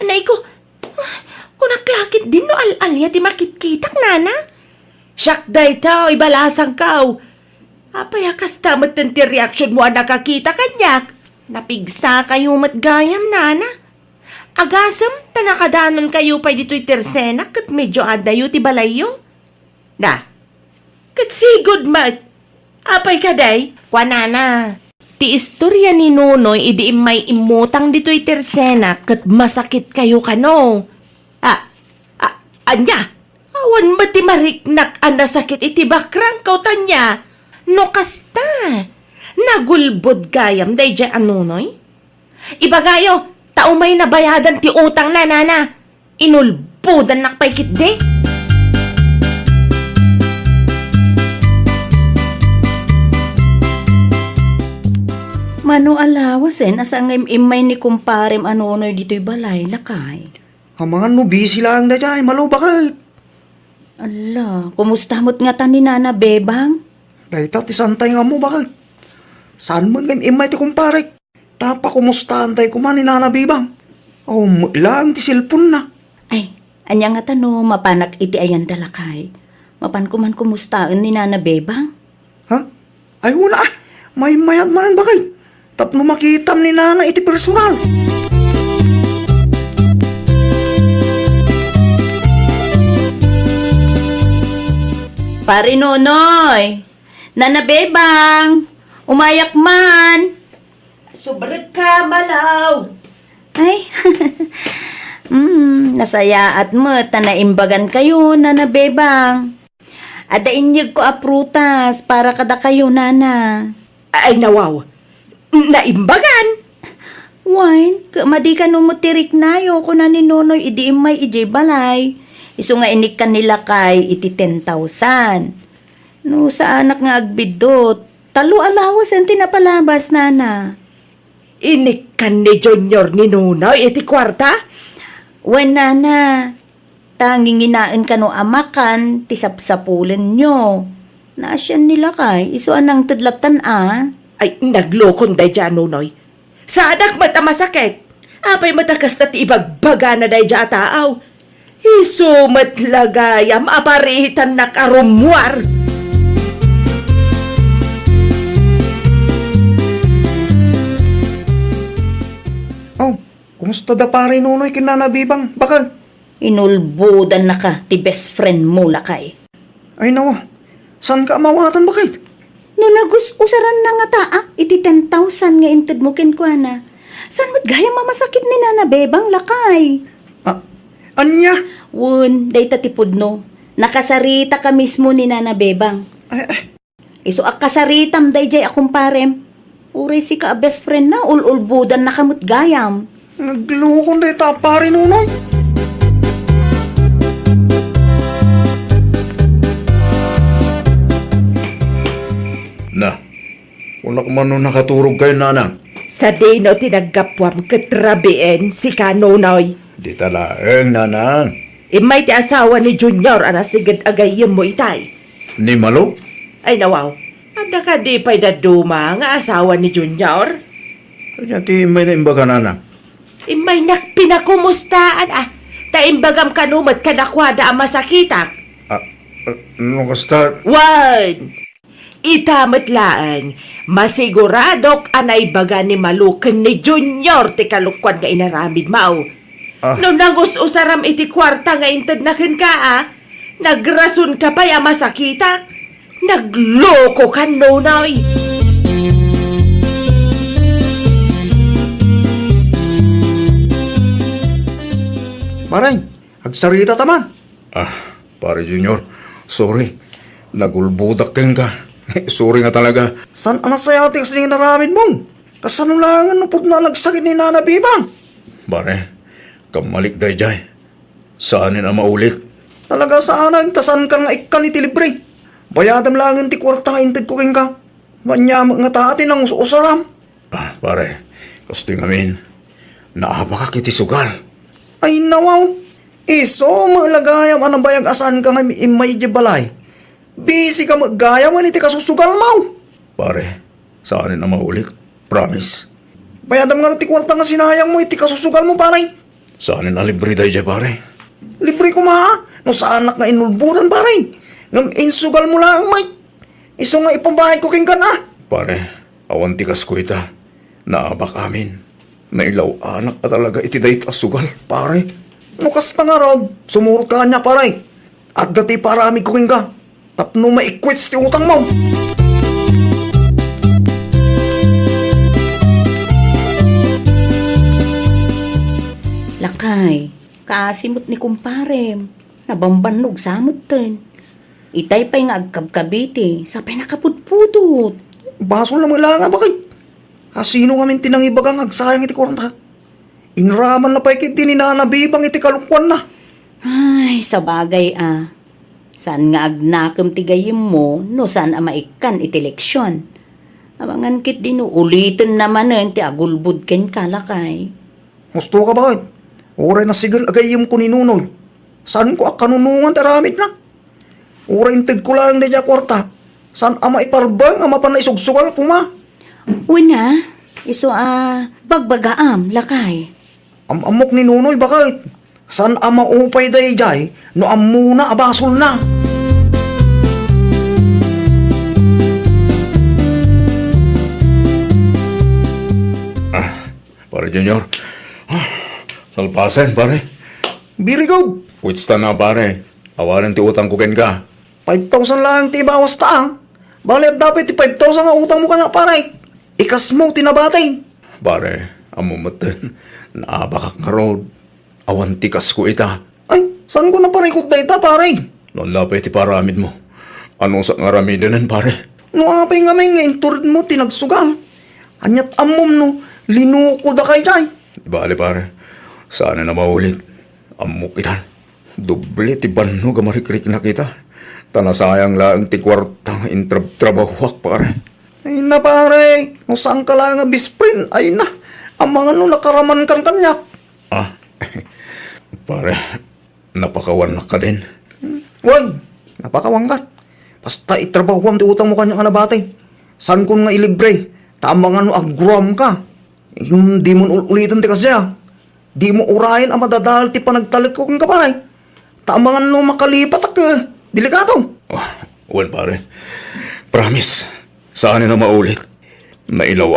anay ko, ah, kunak la ketdin no al-alia ti makitkitak, Nana? Siak dayta, ibalasangko. Apay a kasta metten ti reaksionmo a nakakita kaniak? Napigsakayo met gayam, Nana. Agasem ta nakadanonkayo pay ditoy tersenak ket medio addayo ti balayyo. Na, ket sigud met. Apay kadi? Kuanana, ti istoria ni Nonoy idi immay immutang ditoy tersenak ket masakitkayo kano. Ah, ah, ania? Awan met ti mariknak a nasakit iti bakrangko, ta ania? No kasta, nagulbod gayam daydiay a Nonoy? Ibagayo, ta umay nabayadan ti utangna, Nana. Inulbodannak pay ketdi. Mano a lawasen a saan nga im-immay ni kumparem a Nonoy ditoy balay, lakay? Amangan no busy laeng daydiay, Malo, baket. Ala, kumusta met ngata ni Nana Bebang? Dayta ti saantay nga ammo, baket. Saan met nga im-immay ti kumparek. Ta pakumustaantay koma ni Nana Bebang. Awan met laeng ti cellphone-na. Ay, ania ngata no mapanak iti ayanda, lakay? Mapanko man kumustaen ni Nana Bebang? Ha? Ay, wen a, maymayat manen, baket. Tapno makitam ni Nana iti personal. Pare Nonoy, Nana Bebang, umayak man. Subrekka, Malo. Ay, mm, nasayaat met ta naimbagankayo, Nana Bebang. Adda inyegko a prutas para kadakayo, Nana. Ay, nawaw. Naimbagan? Wen, ket madi kano met ti riknayo, kuna ni Nonoy idi immay idiay balay. Isu nga inikkan ni lakay iti ten thousand. No saanak nga agbiddut, tallo a lawasen ti napalabas, Nana. Inikkan ni Junior ni Nonoy iti kuarta? Wen, Nana. Ta nginginaen kano a makan ti sapsapulenyo. Naasian ni lakay, isu a nangted lattan a. Ay, naglokon daydiay a Nonoy. Saanak met a masakit. Apay met a kasta ti ibagbagana daydiay a taaw? Isu met la gayam a paritannak a rumuar. Aw, kumusta da pare Nonoy ken Nana Bebang, baket? Inulbodannaka ti best friend mo, lakay. Ay, nawa. Saanka a mawatan, baket? No nagus-usaranna ngata a iti ten thousand nga intedmo kenkuana, saan met gayam a masakit ni Nana Bebang, lakay? Ah, ania? Wen, dayta ti pudno. Nakasaritaka mismo ni Nana Bebang. Ay, ay. Isu a kasaritam daydiay a kumparem. Uray sika a best friend na, ul-ulbodannaka met gayam. Naglukon dayta a pare Nonoy. Na, kunak man no nakaturogkayo, nanang. Sadino ti naggapuam ket rabien sika, Nonoy? Dita laeng, nanang. Immay ti asawa ni Junior a nasiged a gayyemmo itay. Ni Malo? Ay, nawaw. Adda kadi pay dadduma nga asawa ni Junior? Ania ti immay na imbaga, nanang? Immaynak pinakumustaan, ah. Ta imbagam kano met kadakuada a masakitak. Ah, ah, no kasta. Wen! Ita met laeng, masiguradok a naibaga ni Malo ken ni Junior ti kalokuan nga inaramidmo. Ah. No nangus-usaram iti kuarta nga intedna kenka, a, nagrasonka pay a masakitak. Naglokoka, Nonoy. Pareng, Agsarita ta man. Ah, Pare Junior, sorry. Nagulbodak kenka. Sorry nga talaga. Saan a nasayaat ti kasdi nga inaramidmo? Kasano laengen no pudno a nagsakit ni Nana Bibang? Pare, kammalik daydiay. Saanen a maulit. Talaga saanen ta saankan nga ikkan iti libre. Bayadem laengen ti kuarta nga intedko kenka. No ania met ngata ti nangus-usaram. Ah, pare, kastoy ngamin, naabakak iti sugal. Ay, nawaw. Isu met la gayam a nabayag a saanka nga immay idiay balay. Busy ka met gayam iti kasusugalmo. Pare, saanen a maulit. Promise. Bayadem ngarud ti kuarta nga sinayangmo iti kasusugalmo, pare. Saanen a libre daydiay, pare. Libre koma, a? No saanak nga inulbodan, pare. Ngem insugalmo laeng met. Isu nga ipabayadko kenka, a? Pare, awan ti kasko ita. Naabak amin. Nailaw-anak a talaga iti dayta a sugal, pare. No kasta ngarud, sumurot ka kaniak, pare. Adda ti iparamidko kenka. Tapno maikwits ti utangmo. Lakay, kaasi met ni kumparem. Nabambannog sa metten. Itay pay nga agkabkabiti, sapay nakapudpudot. Basol na met la nga, bakit? Asino ngamin ti nangibaga nga agsayang iti kuarta? Inraman na pay ketdi ni Nana Bibang iti kalokuanna. Ay, sabagay a. Saan nga agnakem ti gayyemmo no saan a maikkan iti leksion. Amangan ketdi no uliten na manen ti agulbod kenka, lakay. Husto ka, bakit? Uray nasigel a gayyemko ni Nonoy. Saanko a kanunongan ti aramidna. Uray intedko laeng daydiay a kuarta, saan a maiparbeng a mapan naisugsugal koma. Wen a, isu a bagbagaam, lakay. Am-ammok ni Nonoy, bakit? Saan a maupay daydiay no ammona a basolna. Ah, Pare Junior. Ah, nalpasen, pare. Very good. Kwitsta na, pare. Awanen ti utangko kenka. Five thousand laeng ti ibawasta, a. Bale, adda pay ti five thousand nga utangmo kaniak, pare. Ikasmo ti nabati. Pare, ammo metten, naabakak ngarud. Awan ti kasko ita. Ay, saanko naparikut dayta, pare? No, apay ti paramidmo? Anusak nga aramidenen, pare? No apay ngamin nga inturedmo ti nagsugal? Aniat ammom no linukodaka idiay? Di bale, pare. Saan a maulit. Ammok itan. Doble ti bannog a marikriknak ita. Ta nasayang laeng ti kuarta nga intrabtrabahuak, pare. Ay na, pare. No saanka laeng nga best friend, ay na. Amangan no nakaramankan kaniak. Ah, pare, napakawannak kadin? Wen, napakawanka. Basta itrabahuam ti utangmo kaniak nga nabati. Saankon nga ilibre, ta amangan no agroamka. Ngem dimon ul-uliten ti kasdiay. Dimo urayen a madadael ti panagtalekko kenka, pare. Ta amangan no makalipatak, eh, delikado. Oh, wen, pare. Promise. Saan a maulit. Nailaw